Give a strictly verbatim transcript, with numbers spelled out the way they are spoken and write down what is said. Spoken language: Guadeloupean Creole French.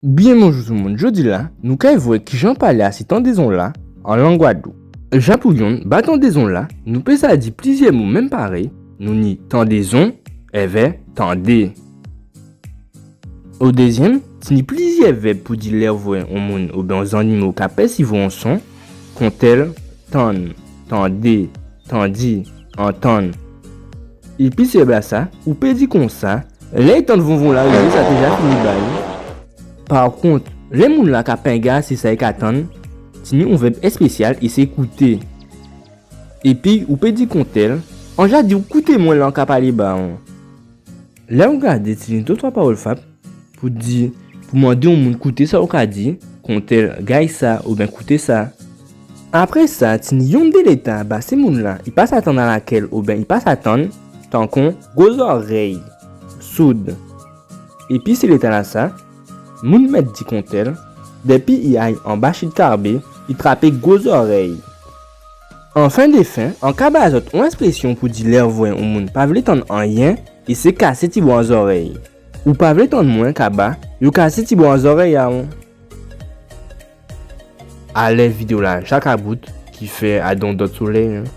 Byen bonjou tout moun. Jòdi-la, nou kay vwè kijan palé asi tandézon-la an lang Gwadloup. Jan pou yonn, ba tandézon-la, nou pé sa di plizyè mo menm parèy, nou ni tandézon, èvè tandé. O dézyèm, tini plizyè vèb pou di lè ou vwè on moun oubyen on zannimo ka pèsivwè on son, kontèl tann, tandé, tandi, antann. Épi sé vèb-lasa, ou pé di konsa, lè i tann vonvon-la rivé, sa té ja fini ba'y. Parkont, lè moun-la ka penga asi sa i ka tann, tini on vèb èspésyal é sé kouté. Épi ou pé di kontèl, an ja di'w kouté mwen lè an ka palé ba'w. Lè ou gadé, tini dé twa pawòl fab pou di, pou mandé on moun kouté sa ou ka di, kontèl gay sa oubyen kouté sa. Apré sa, tini yonndé léta ba sé moun-la i pa sa tann a lakèl oubyen i pa sa tann, tankon gwo zòrèy, soud. Épi sé léta-lasa, moun mèt di kontèl, dépi i ay anba chit Karbé, i trapé gwo zòrèy. An fen dè fen, an ka ba zòt on èspresyon pou di lè ou vwè on moun pa vlé tann anyen, é sé kasé ti bwa an zòrèy. Ou pa vlé tann mwen, kaba, yo kasé ti bwa an zòrèy a'w. Alè vidéo-la ja ka bout, kifè a on dòt solèy, en.